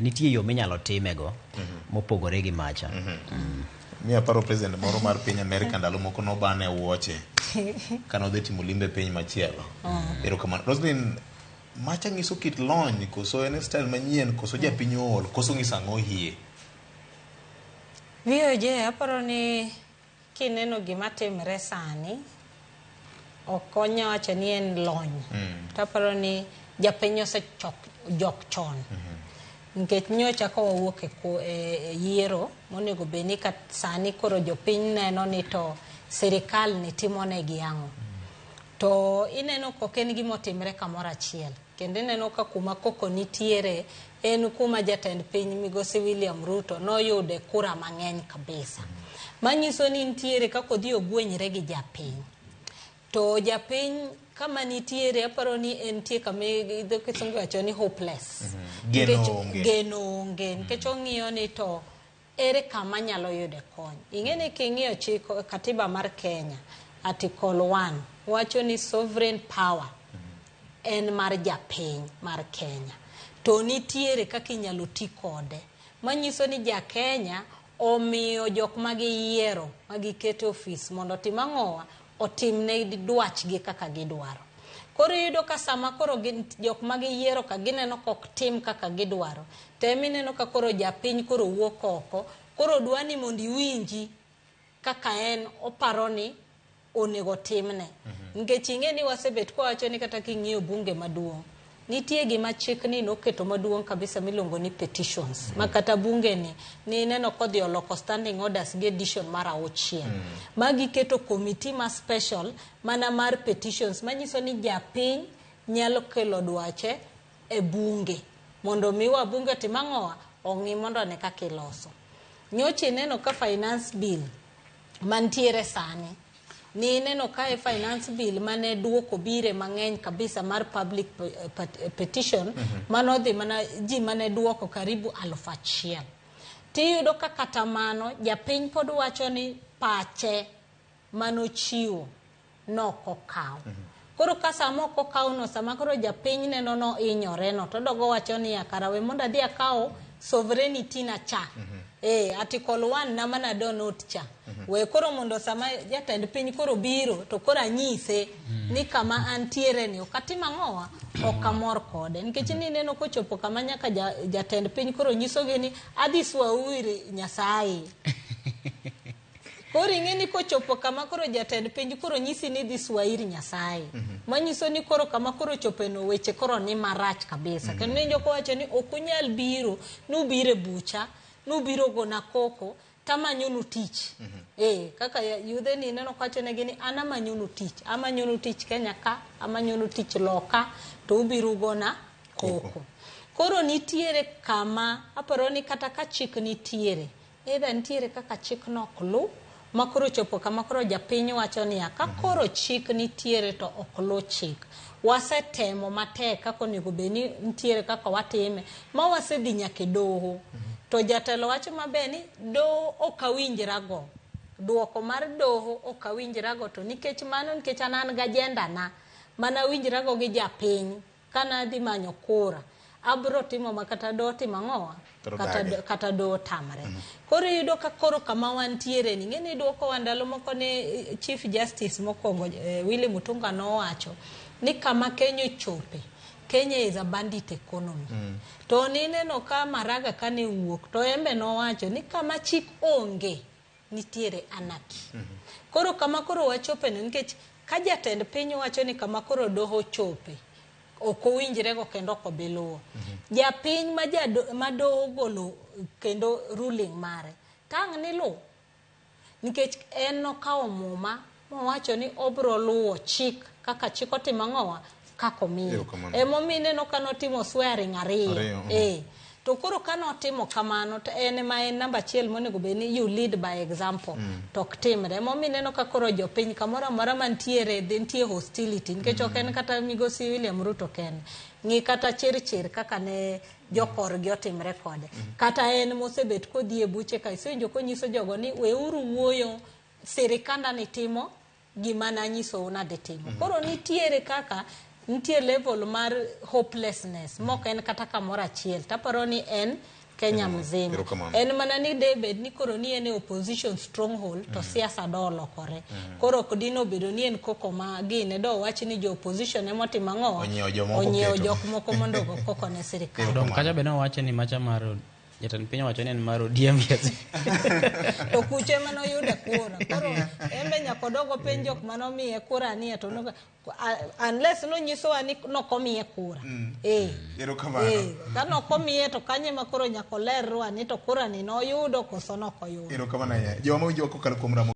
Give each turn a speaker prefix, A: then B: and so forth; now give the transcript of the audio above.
A: Nitie yo minyalo timego mopogore gi macha.
B: Mi aparo president moro mar piny Amerika ndalo moko nobane wuoche kane odhi timo limbe e piny machielo. Erokamano. Roslyn, macha nyiso kit lony koso en style manyien koso japiny ool koso nyiso ang'o hie?
C: VOJ aparo ni kineno gima timre sani ok onya wacho ni en lony. To aparo ni japiny osechok jok chon. Nikech nyocha ka wawuok e, e yiero monego bed ni kat sani koro jopiny neno ni to sirikal ni timo negi ang'o. To ineno kok en gima otimre kamoro achiel. Kendo ineno ka kuma koko nitiere en kuma jatend piny migosi William Ruto noyude kura mang'eny kabisa. Manyiso ni nitiere kaka odhi ogwenyre gi japiny. To japiny kama nitiere aparo ni entie kama dho kisungu iwacho ni hopeless.
B: Geno onge.
C: Geno onge. Nikech ong'iyo ni to ere kama anyalo yude kony. Ing'e ni king'iyo chik katiba mar Kenya, Article 1 wacho ni sovereign power en mar japiny mar Kenya. To nitiere kaka inyalo ti kode. Manyiso ni ja Kenya omiyo jok ma giyiero ma giketo e ofis mondo otim ang'owa otimne dwachgi kaka gidwaro. Koro iyudo ka sama koro gin, jok ma giyiero ka gineno ka ok tim kaka gidwaro, to ema ineno ka koro japiny koro wuok oko, koro dwa ni mondo iwinji kaka en oparo ni onego timne. Nikech ing'e ni wasebet kwawacho ni kata king'iyo bunge maduong', nitie gima chik ni noketo maduong' kabisa miluongo ni petitions. Ma kata bunge ni, nineno kodhi oloko standing orders gi edition mar 6. Ma giketo committee ma special mana mar petitions manyiso ni japiny nyalo kelo dwache e bunge mondo mi wabunge otim ang'owa ong'i mondo one kaka iloso. Nyocha ineno ka finance bill mantiere sani ni ineno ka e finance bill mane duoko bire mang'eny kabisa mar public petition manodhi mana ji mane duoko karibu 1000. Tiyudo ka kata mano japiny pod wacho ni pache manochiwo nokokaw. Koro ka sama ok okaw no, sama koro japiny neno no hinyore no, to odogo wacho niya, kara we mondo adhi akaw sovereignty na cha. Article 1 na mana donate cha. We koro mondo sama jatend piny koro biro, to koro anyise ni kama antiere ni ok atim ang'owa, ok amor kode. Nikech ni ineno kochopo kama nyaka jatend piny koro nyisogi ni adhi swau ir Nyasaye. Koro ing'e ni kochopo kama koro jatend piny koro nyisi ni dhi swa ir Nyasaye. Manyiso ni koro kama koro chope no weche koro ni marach kabisa. Kendo winjo kowacho ni ok unyal biro nubiro e bucha, nubiro gona koko, tamanyonu tich. Kaka yudhe ni ineno kowacho negi ni an amanyonu tich. Amanyonu tich Kenya ka, amanyonu tich loka, to ubiro gona koko. Koro nitiere kama, aparo ni kata ka chik nitiere, either nitiere kaka chik no ok luw, ma koro chopo kama koro japiny wacho niya, ka koro chik nitiere to ok luw chik. Wasetemo matek kaka onego bed ni nitiere kaka watime, ma wasedhi nyaka e doho. To jatelo wacho maber ni doho ok awinjrago. Duoko mar doho ok awinjrago to nikech mano nikech an an gi agenda na, mana awinjrago gi japiny kana adhi manyo kura, abro timo ma kata doho timo ang'owa? Kata doho tamre. Koro iyudo ka koro kama wantiere ni, ing'e ni duoko wa ndalo moko ne Chief Justice mokwongo Willy Mutunga nowacho ni kama Kenya ochope, Kenya is a bandit economy. To nineno ka Maraga kane wuok, to embe nowacho ni kama chik onge, nitiere anarchy. Koro kama koro wachope ni, nikech ka jatend piny wacho ni kama koro doho chope, ok owinjrego kendo ok obi luwo. Japiny ma doho golo kendo ruling mare, tang' ni luw. Nikech en nokawo muma mowacho ni obro luwo chik kaka chik otimo ang'owa kaka omiye. Emomiyo ineno ka notimo swearing ariyo. To koro ka notimo kamano to en ema en namba achiel monego bed ni you lead by example. To ok timre. Emomiyo ineno ka koro jopiny kamoro amora mantiere nitie hostility nikech ok en kata migosi William Ruto kende. Ng'i kata Chirchir kaka ne jokorgi otimre kode. Kata en mosebet kodhi e buche ka isewinjo konyiso jogo ni weuru wuoyo sirikanda ni timo gima nanyisou nadhi timo. Koro nitiere kaka Nitie level mar hopelessness mok en kata kamoro achiel. Taparo ni en Kenya mzima.
B: Erokamano.
C: En mana ni de bed ni koro ni en e opposition stronghold to siasa do olokore. Koro ok dino obedo ni en koko ma gine do wach ni jo opposition emotimo ang'o?
B: Onyiewo jomoko
C: Onyiewo
B: keto.
C: jok moko mondo ogo koko ne sirikal.
D: Dong kacha be nowacho ni macha mar jatend piny owacho ni en mar ODM yes.
C: To kuche ema noyude kura. Koro en be nyaka odog openj jok manomiye kura ni to unless nonyisowa ni nokomiye kura. Eh.
B: Erokamano.
C: Eh, ka nokomiye to kanye ma koro nyaka olerwa ni to kura ni noyudo koso nokoyudo.
B: Erokamano ahinya. Joma winjowa kokalo kuom Ramogi